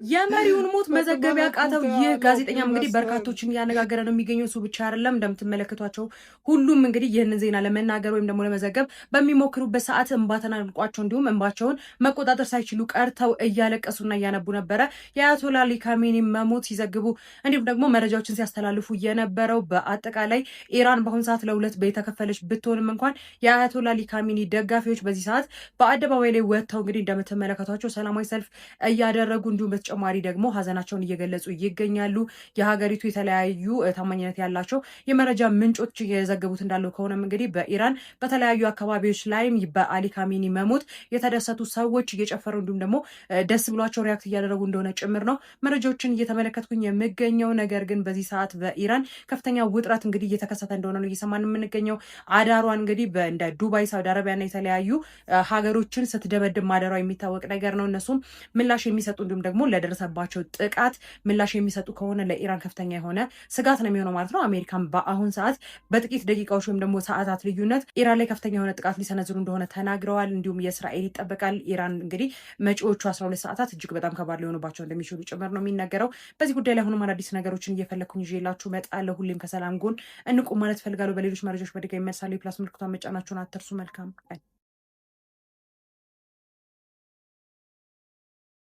የመሪውን ሞት መዘገብ ያቃተው ይህ ጋዜጠኛም እንግዲህ በርካቶችን እያነጋገረ ነው የሚገኘው። እሱ ብቻ አይደለም፣ እንደምትመለከቷቸው ሁሉም እንግዲህ ይህንን ዜና ለመናገር ወይም ደግሞ ለመዘገብ በሚሞክሩበት ሰዓት እንባ ተናንቋቸው እንዲሁም እንባቸውን መቆጣጠር ሳይችሉ ቀርተው እያለቀሱና እያነቡ ነበረ። የአያቶላ አሊ ካሜኒ መሞት ሲዘግቡ እንዲሁም ደግሞ መረጃዎችን ሲያስተላልፉ የነበረው። በአጠቃላይ ኢራን በአሁኑ ሰዓት ለሁለት የተከፈለች ብትሆንም እንኳን የአያቶላ አሊ ካሜኒ ደጋፊዎች በዚህ ሰዓት በአደባባይ ላይ ወጥተው እንግዲህ እንደምትመለከቷቸው ሰላማዊ ሰልፍ እያደረጉ እንዲሁም በተጨማሪ ደግሞ ሀዘናቸውን እየገለጹ ይገኛሉ። የሀገሪቱ የተለያዩ ታማኝነት ያላቸው የመረጃ ምንጮች የዘገቡት እንዳለው ከሆነም እንግዲህ በኢራን በተለያዩ አካባቢዎች ላይም በአሊ ካሜኒ መሞት የተደሰቱ ሰዎች እየጨፈሩ እንዲሁም ደግሞ ደስ ብሏቸው react እያደረጉ እንደሆነ ጭምር ነው መረጃዎችን እየተመለከትኩኝ የምገኘው። ነገር ግን በዚህ ሰዓት በኢራን ከፍተኛ ውጥረት እንግዲህ እየተከሰተ እንደሆነ ነው እየሰማን የምንገኘው። አዳሯን እንግዲህ እንደ ዱባይ፣ ሳውዲ አረቢያና የተለያዩ ሀገሮችን ስትደበድብ ማደሯ የሚታወቅ ነገር ነው። እነሱም ምላሽ የሚሰጡ እንዲሁም ደግሞ ለደረሰባቸው ጥቃት ምላሽ የሚሰጡ ከሆነ ለኢራን ከፍተኛ የሆነ ስጋት ነው የሚሆነው ማለት ነው። አሜሪካን በአሁን ሰዓት በጥቂት ደቂቃዎች ወይም ደግሞ ሰዓታት ልዩነት ኢራን ላይ ከፍተኛ የሆነ ጥቃት ሊሰነዝሩ እንደሆነ ተናግረዋል። እንዲሁም የእስራኤል ይጠበቃል። ኢራን እንግዲህ መጪዎቹ 12 ሰዓታት እጅግ በጣም ከባድ ሊሆኑባቸው እንደሚችሉ ጭምር ነው የሚነገረው። በዚህ ጉዳይ ላይ አሁንም አዳዲስ ነገሮችን እየፈለግኩኝ ይዤላችሁ እመጣለሁ። ሁሌም ከሰላም ጎን እንቁም ማለት ፈልጋለሁ። በሌሎች መረጃዎች በድጋሚ እመለሳለሁ። የ plus ምልክቷን መጫናችሁን አትርሱ። መልካም ቀን።